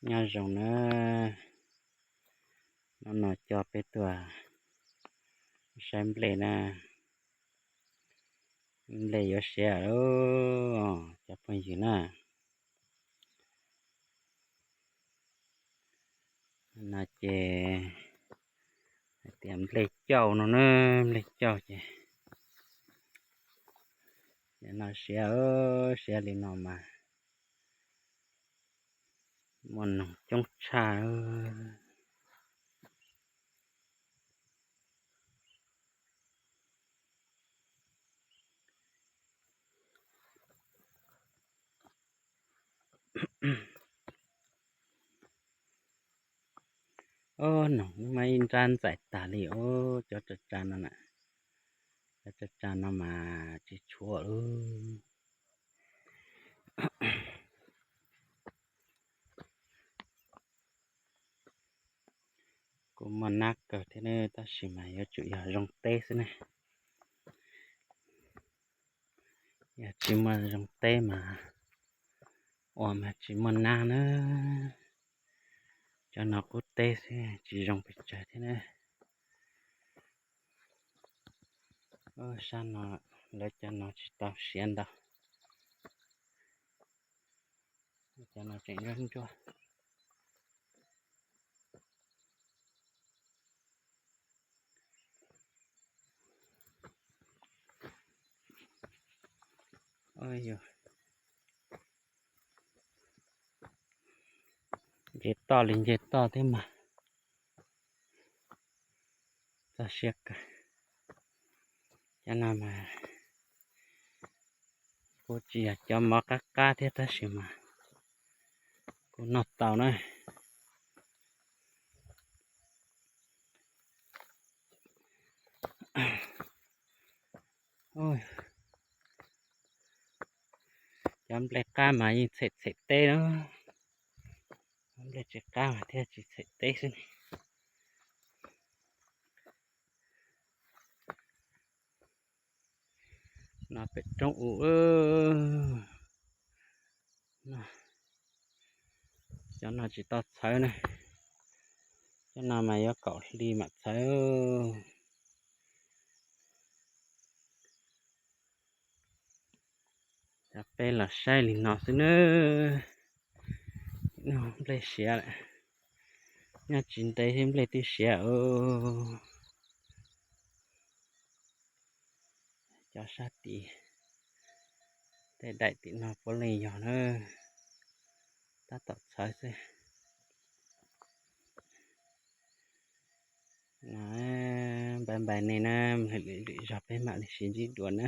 Nyob zoo na, hnub no coj peb tuaj saib nplej na, nplej yuav siav lawm cov phooj ywg na. No ces hais tias nplej cauj no na, nplej cauj ces no siav, siav li no mas muaj noog coob tshaj. Ob, noog mas ib nrab ntxais tag li os, cov tsa tsa no na, cov tsa tsa no mas tsis tshuav lawm. Kuj muaj nab kawg thiab ne, tab sis mas yuav tsum yog zoo teb xwb ne. Yog tsis muaj zoo teb mas ua mas tsis muaj nab na. Cov no qub teb xwb tsis zoo pes tsawg thiab na. Sab no lawv cov no tsis tau siav ntau. Cov no tseem ntsuab ntsuab. Nce toj li nce toj thiab mas txog siab kawg. Cov no mas kuj tsis yog cov mov qab qab thiab tab sis mas kuj noj tau na. Cov nplej qab mas yeej txhem txhem teb na, nplej tsis qab mas thiaj tsis txhem teb xwb ne. No pem roob u, cov no tsis tau txhawv na, cov no mas yuav kaum hli mam txhawv. Cov peb los saib li no xwb nawb. Nplej siav lawm, nyob tsis ntev thiab nplej twb siav os. Cov sab tim tej daim tim no puav leej yog na, tab tom txhawv xwb. Npaj npais nej na, lwm lwm zog peb mam li sib ntsib dua na.